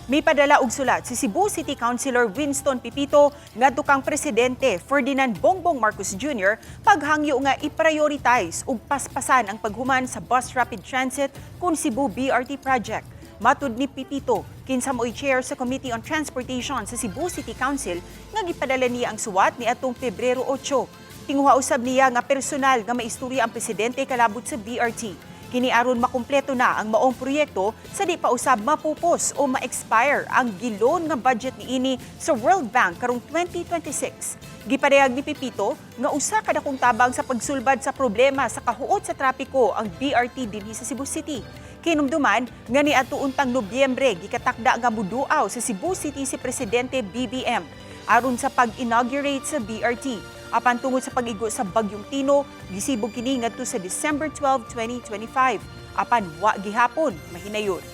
Mipadala og sulat si Cebu City Councilor Winston Pipito ngadto kang Presidente Ferdinand Bongbong Marcos Jr. paghangyo nga i-prioritize ug paspasan ang paghuman sa Bus Rapid Transit kun Cebu BRT project. Matud ni Pipito, kinsa mo'y chair sa Committee on Transportation sa Cebu City Council, nga gipadala niya ang suwat niadtong Pebrero 8. Tinguha usab niya nga personal nga maistorya ang presidente kalabot sa BRT. Kini aron makumpleto na ang maong proyekto sa di pa usab mapupos o ma-expire ang gi-loan nga budget niini sa World Bank karong 2026. Gipadayag ni Pipito nga usa ka dakong tabang sa pagsulbad sa problema sa kahuot sa trapiko ang BRT dinhi sa Cebu City. Kinumduman nga niadto untang Nobyembre gikatakda nga muduaw sa Cebu City si Presidente BBM aron sa pag-inaugurate sa BRT. Apan tungod sa pag-igo sa Bagyong Tino, gisibog kini ngadto sa December 12, 2025. Apan wa gihapon mahinayon.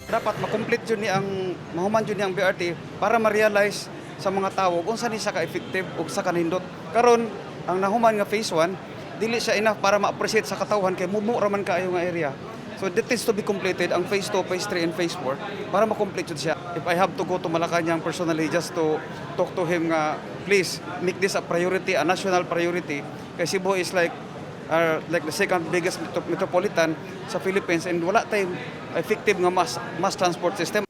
Dapat makomplete jud ni ang mahuman jud ni ang BRT para ma-realize sa mga tawo kung unsa ni siya ka-effective ug sa kanindot. Karon ang nahuman nga phase 1, dili siya enough para ma-appreciate sa katawhan kay mubo ra man kaayo nga area. So that needs to be completed ang phase 2, phase 3 and phase 4 para ma-complete jud siya. If I have to go to Malacanang personally just to talk to him nga please make this a priority, a national priority, kay Cebu is like the second biggest metropolitan sa Philippines and wala tay effective nga mass transport system.